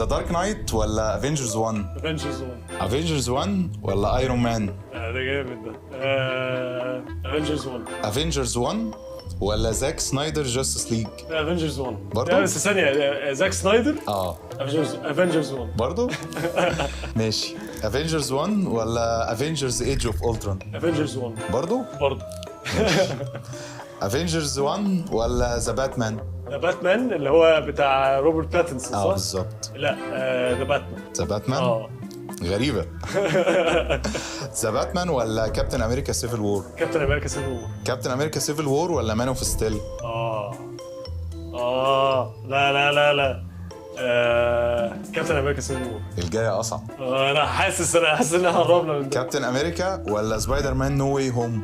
The Dark Knight ولا Avengers 1؟ Avengers 1. Avengers 1 ولا Iron Man؟ ده جامد ده. Avengers 1. Avengers 1 ولا Zack Snyder Justice League؟ Avengers 1. برضو؟ لا بس ثانيه، Zack Snyder. اه. Avengers 1. برضو؟ ماشي، Avengers 1 ولا Avengers Age of Ultron؟ Avengers 1. برضو؟ برضه. Avengers 1 ولا The Batman؟ The Batman اللي هو بتاع روبرت باتنسون، اه. صح؟ بالظبط. لا، The Batman. The Batman؟ اه. غريبة. The Batman ولا Captain America Civil War؟ Captain America Civil War. Captain America Civil War ولا Man of Steel؟ اه لا لا لا لا، Captain America Civil War. الجاية أصعب. انا حاسس ان احنا قربنا من ده. Captain America ولا Spider-Man No Way Home؟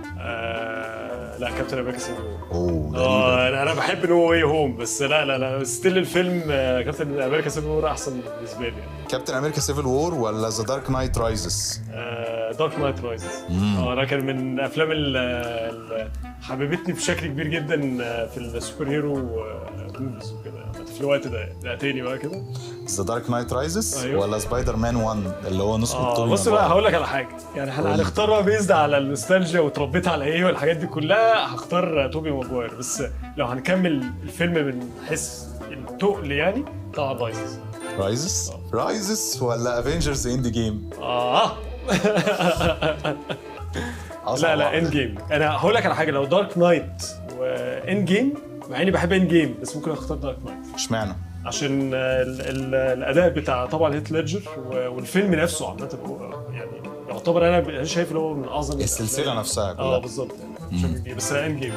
لا، Captain America Civil War. اوه، غريبة. اه، انا بحب No Way Home، بس لا لا لا، still الفيلم Captain America Civil War احسن بالنسبة لي يعني. Captain America Civil War ولا The Dark Knight Rises؟ Dark Knight Rises. ده كان من افلام اللي حببتني بشكل كبير جدا في ال superhero movies وكده في الوقت ده يعني. لا، تاني بقى كده. The Dark Knight Rises ولا سبايدر مان 1 اللي هو نسخة توبي بص بقى، ماجواير؟ هقول لك على حاجة يعني، احنا قول لي. هنختار بقى based على النوستالجيا وتربيت على ايه والحاجات دي كلها، هختار توبي ماجواير، بس لو هنكمل الفيلم من حيث التقل يعني، طبعا Rises. Rises. Rises ولا Avengers Endgame؟ لا لا، Endgame. انا هقول لك على حاجه، لو Dark Knight و Endgame، مع اني بحب Endgame، بس ممكن اختار Dark Knight. اشمعنى؟ عشان ال ال الاداء بتاع طبعا هيث ليدجر والفيلم نفسه عامة هو يعني يعتبر، انا شايف ان هو من اعظم السلسلة الأفلام. نفسها كلها. اه بالظبط، يعني بشكل كبير، بس لا، Endgame.